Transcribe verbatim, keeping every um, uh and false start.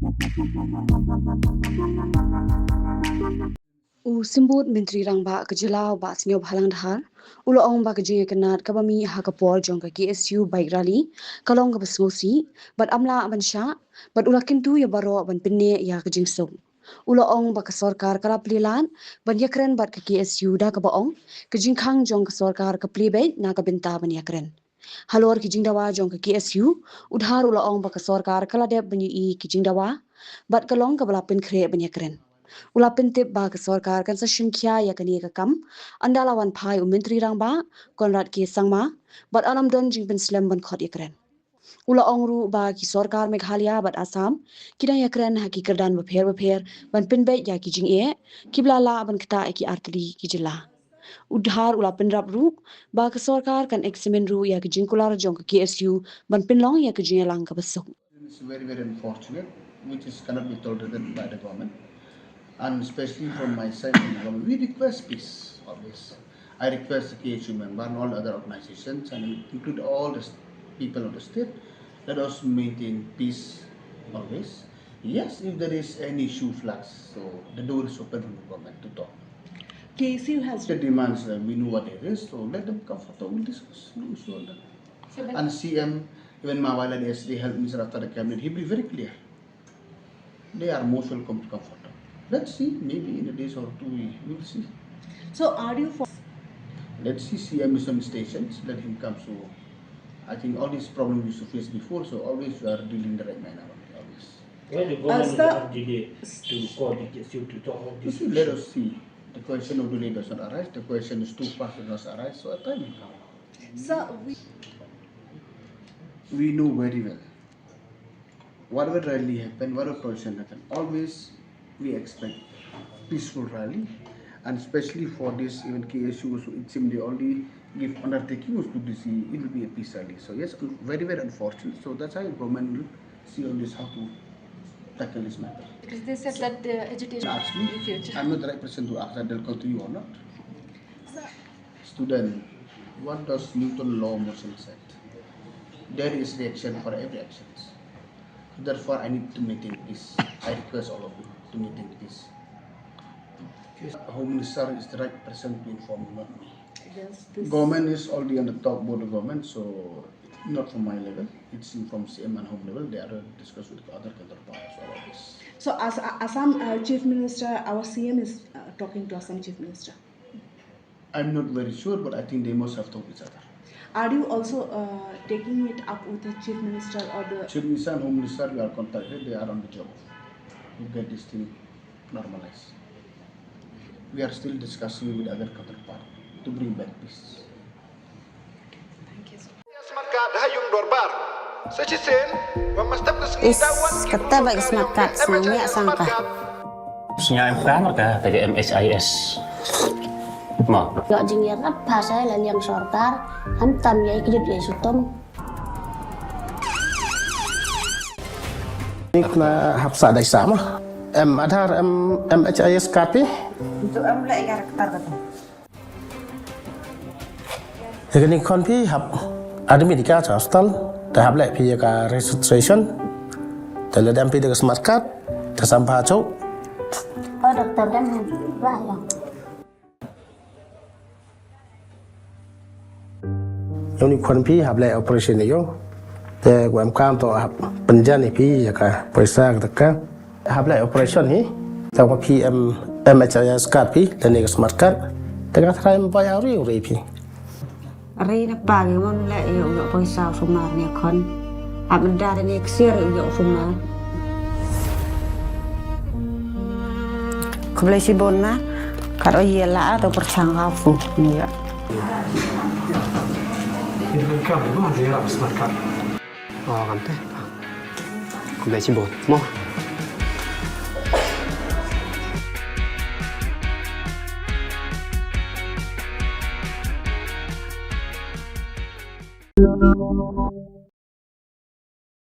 U Symbud Myntri Rangbah ka jylla, u Bah Sniawbhalang Dhar, u la ong ba ka jingïakynad kaba mih ha ka por jong ka K S U bike rally ka long kaba sngewsih bad ym lah ban shah, bad u la kyntu ïa baroh ban pynneh ïa ka jingsuk. U la ong ba ka sorkar ka la plie lad ban ïakren bad ka K S U, da kaba ong ka jingkhang jong ka sorkar ka plie beit na ka bynta ban ïakren. Halor ki jingdawa jong ka K S U, u Dhar u la ong ba ka sorkar ka la dep ban ïohi ki jingdawa bad ka long kaba la pynkhreh ban ïakren. U la pyntip ba ka sorkar kan sa shim khia ïa kane ka kam ynda la wan phai u Myntri Rangbah Conrad K Sangma, bad ym don jingpynslem ban khot ïakren. U la ong ruh ba ki sorkar Meghalaya bad Assam ki dang ïakren ha ki kyrdan bapher bapher ban pynbeit ïa ki jingeh kiba la lah ban ktah ïa ki artylli ki jylla. U Dhar u la pynrap ruh ba ka sorkar kan examine ruh ïa ka jingkular jong ka K S U ban pynlong ïa ka jingïalang kaba suk. It's very, very unfortunate, which is cannot be tolerated by the government, and especially from my side, from the government, we request peace always. I request the K S U member and all other organizations, and include all the s- people of the state, let us maintain peace always. Yes, if there is any issue flags, so the door is open for the government to talk. K S U has the demands, uh, we know what it is, so let them come for talk, we'll discuss. No issue on that. So, but and C M, even Mawala, the S D, health minister after the cabinet, he will be very clear. They are most welcome to come for talk. Let's see, maybe in a day or two we, we will see. So are you for? Let's see, C M is on stations, let him come. So I think all these problems we used to face before, so always we are dealing the right manner, always. Why the government, uh, sir, have delayed to call the K S U to talk about this issue? You see, let us see. The question of delay does not arise. The question is too fast, does not arise. So a time will come. Sir, we, we know very well. Whatever rally happen, whatever procession happen, always we expect peaceful rally, and especially for this, even K S U also, it seems they already give undertaking also to D C, it will be a peace rally. So yes, very, very unfortunate. So that's why government will see on this how to tackle this matter. Because they said that the agitation ask me, in future. I'm not the right person to ask that they'll come to you or not. Sir. Student, what does Newton law motion said? There is reaction for every actions. Therefore, I need to maintain peace. I request all of you to maintain peace. Home Minister is the right person to inform, not me. Yes, this government is already on the talk about the government, so not from my level. It's from C M and home level. They are discuss with other counterparts, all of this. So as, Assam, uh, Chief Minister, our C M is, uh, talking to Assam Chief Minister. I'm not very sure, but I think they must have talked each other. Are you also, uh, taking it up with the Chief Minister or the Chief Minister and Home Minister, we are contacted. They are on the job to get this thing normalized. We are still discussing with other counterpart to bring back peace. Thank you so much. Is kata ba ka smart card sngewbha sngewbha. Sngewbha ka marka ka M H I S. Mo. Ïoh jingïarap phasai la liang sorkar, ham tam ïa i kjut ïa i sutom. Ni kena hap sa dai sa ma. Em Aadhaar, em, M H I S card phi? Itu em leh ïa ka rektar kata. Ïa kane khon phi hap admit ïa ka cha hospital, te hap leh phi ïa ka registration, te lada em phi da ka smart card, te sam pha chok. Oh, doktor, dang hap lah ïa. Ïa une u khon phi hap leh operation ïa u. Te u em kam to hap pynjan ïa phi ïa ka poisa ka, ka hap leh operation hi. Te u phi em M H I S card phi lane ka smart card. Te ka tharai em bai auri uri phi. Ri na pa ngi mon leh ïa u ïoh poisa u sumar ne khon. Ap mendar ne ksiar ïa u ïoh sumar. Khublei shibun ma. Kat o ïa la to pyrshang ka fu. Ïa. Ïa ka kam ma ïa la smart card. O kam te. Khublei shibun. Mo.